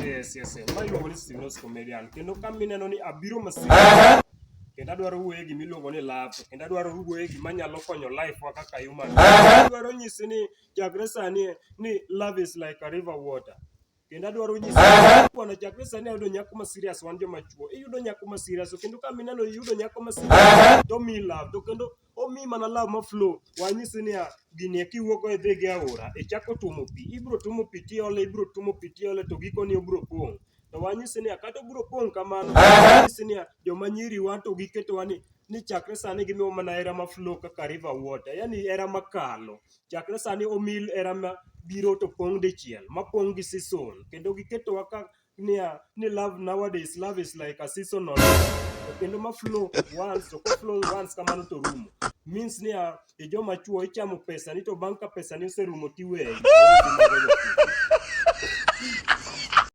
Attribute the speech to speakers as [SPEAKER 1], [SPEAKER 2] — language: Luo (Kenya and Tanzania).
[SPEAKER 1] Yes. Ma iluongo ni Steve Nos Comedian. Kendo ka mineno ni abiro masir. Kendo adwaro wuoye gima iluongo ni love. Kendo adwaro wuoye gima nyalo konyo life wa kaka human. Adwaro nyisi ni chakre sani ni love is like a river water. Kendo adwaro nyisi bwana chakre sani ayudo nyako ma serious wan joma chuo. Iyudo nyako ma serious kendo ka mineno iyudo nyako ma serious to mi love to kendo omi mana love ma flow. Wanyisi niya gini kiwuok go idhi gi aora ichako tuomo pi ibiro tuomo pi tiole ibiro tuomo pi tiole to gikone obiro pong'. To wanyisi niya kata obiro pong' kamano wanyisi niya joma nyiri wan to giketowa ni ni chakre sani gimiwa mana hera ma flow kaka river water yani hera makalo chakre sani omi hera ma biro to pong' dichiel ma pong' gi season kendo giketowa ka niya ni love nowadays love is like a seasonal to kendo ma flow once to ko flow once kamano to rumo means niya e joma chuo ichamo pesa ni to bang' ka pesa ni oserumo tiweyi.